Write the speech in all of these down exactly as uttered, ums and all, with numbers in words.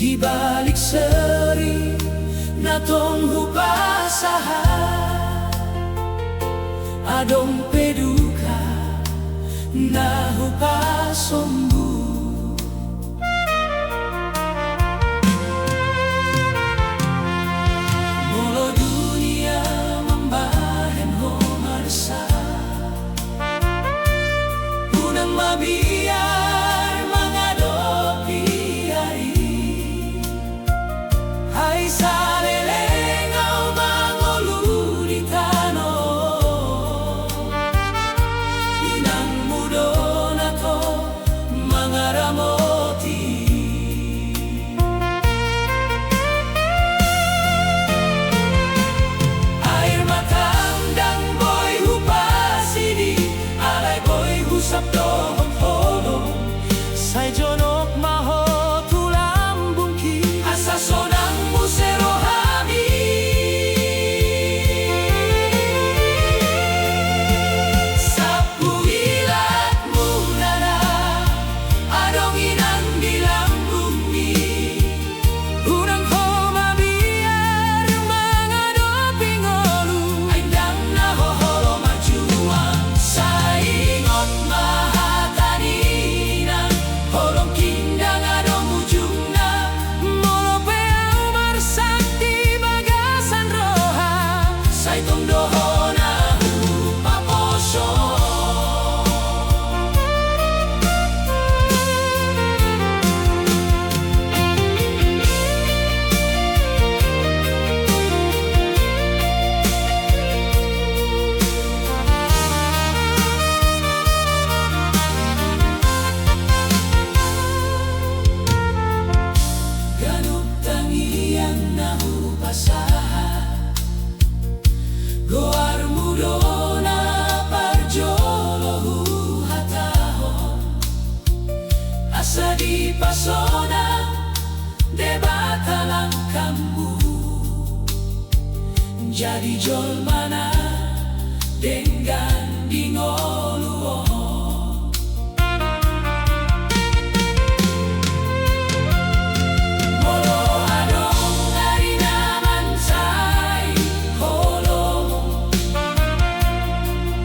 Di balik seri na tong hupasahat, adong pe duka na hupasombu. Molo dunia mambahen ho marsak, unang mabiar mangadopi ari. Ai saleleng au mangolu di tano, inangmu do na tong mangaramoti. Air matam ndang boi hupasidi, alai boi husap dohot holong. Sai jonok ma ho tu lambungki, asa sonang muse rohami. Sapu ilatmu nana, adong inang di lambungmi. Unang ho mabiar mangadopi ngolu, ai ndang na ho olo marjuang. Sai ingot ma hata ni inang, holongki ndang adong ujungna. Molo pe au marsak di bagasan roha, sai tong do ho na hupaposo. Ganup tangiang na hupasahat, goarmu do na parjolo huhatahon. Asa dipasonang Debata langkammu, jadi jolma na denggan di ngolu on. Molo adong ari na mansai holong,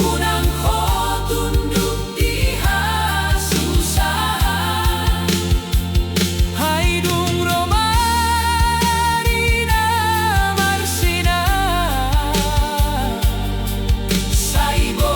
unang ho tunduk di hasusahan. Ai dung ro ma ari na marsinan, sai bo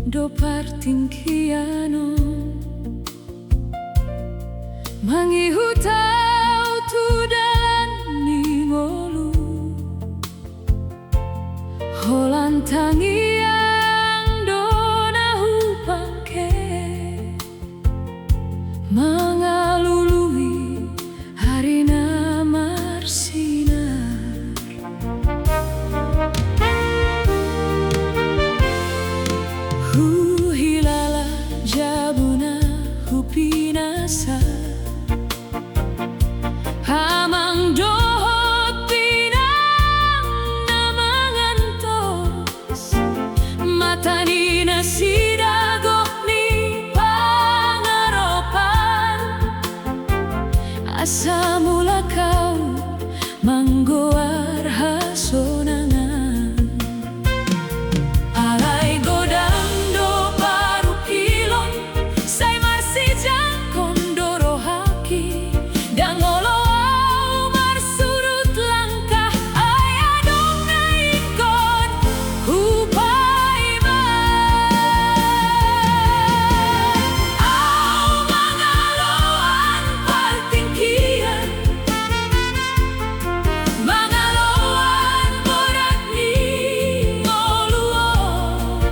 do partingkian on, mangihut ahu tu dalan ni ngolu. Holan tangiang do na hupangke, mangalului ari na marsinar. Huhilala jabu na hupinasa, amang dohot inang na mangantos, mata ni nasida gok ni pangaropan, asa mulak ahu manggoar hasonangan. Alai godang do parungkilon, sai marsijangkon do rohangki. Ndang olo ahu marsurut langkah, ai adong na ingkon hupaima. Ahu mangaloan partingkian, mangaloan borat ni ngolu on.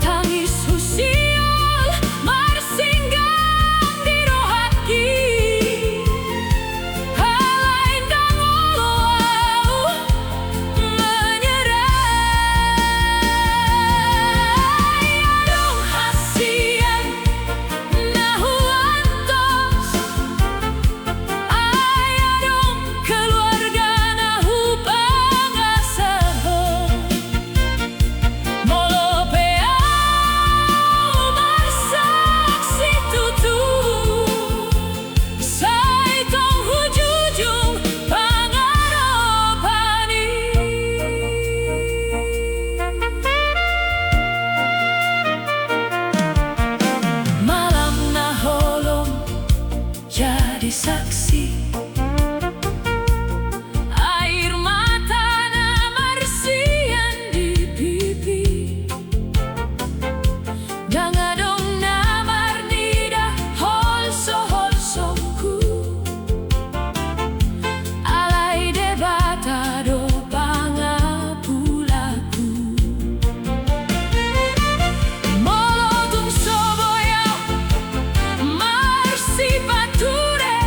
Tangis husiol marsinggang di rohangki. Alai ndang olo ahu menyerah. Ai adong hasian na huantos, ai adong keluarga na hupangasahon. Molo pe ahu marsaksi tutu, sai tong hujujung pangaropan i. Malam na holom jadi saksi, air mata na marsian di pipi. Ndang adong na marnida holso-holsongku, alai Debata do pangapulangku. Molo tung so boi ahu marsipature,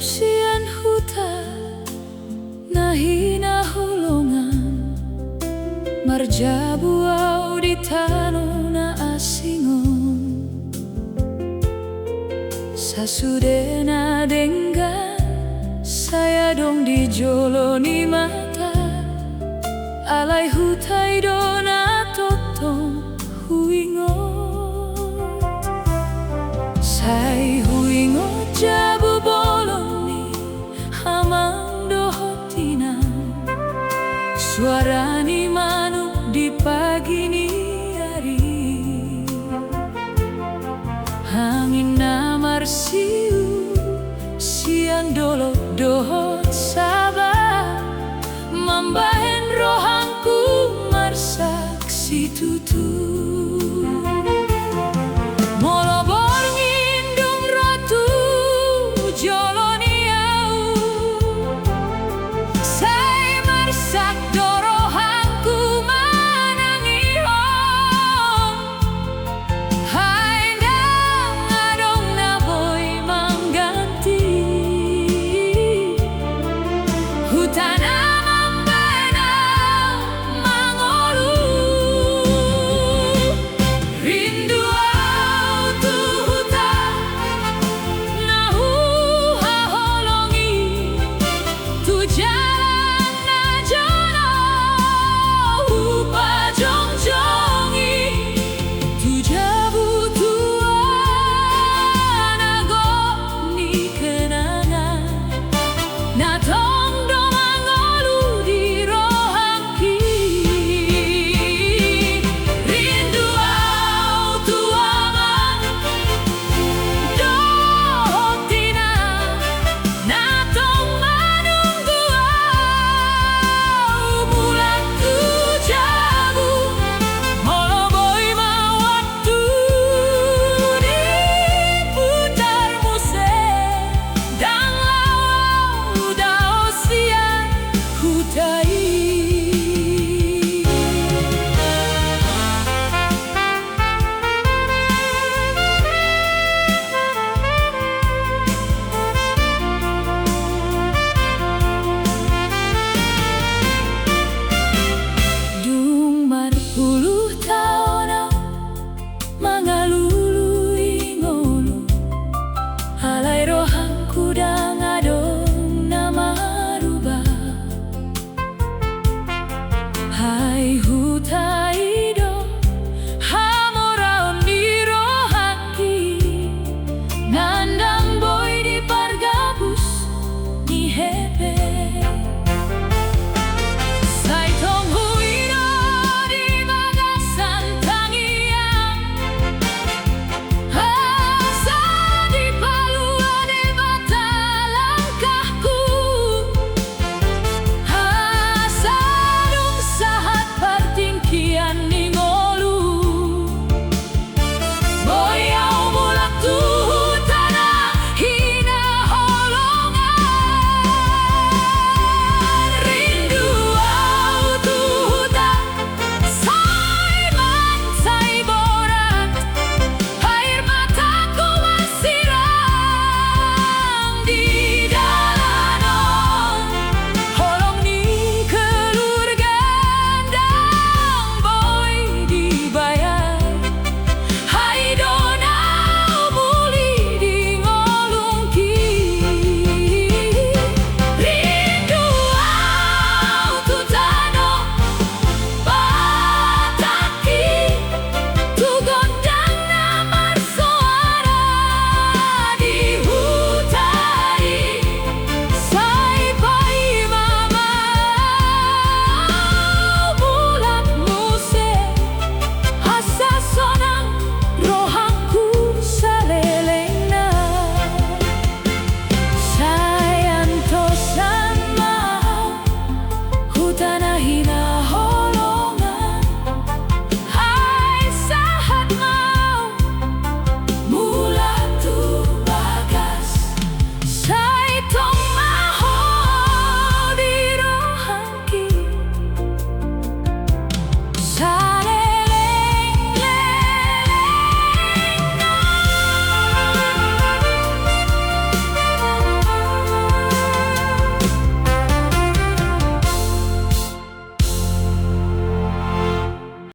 Sian huta na hinaholongan, marjabu ahu di tano na asing on. Sasude na denggan sai adong di jolo ni mata, alai huta i do na tongtong huingot. Sai huingot jabu bolon ni amang dohot inang, suara ni manuk di pagi ni ari, angin na marsiu sian dolok dohot saba, mambahen rohangku marsaksi tutu.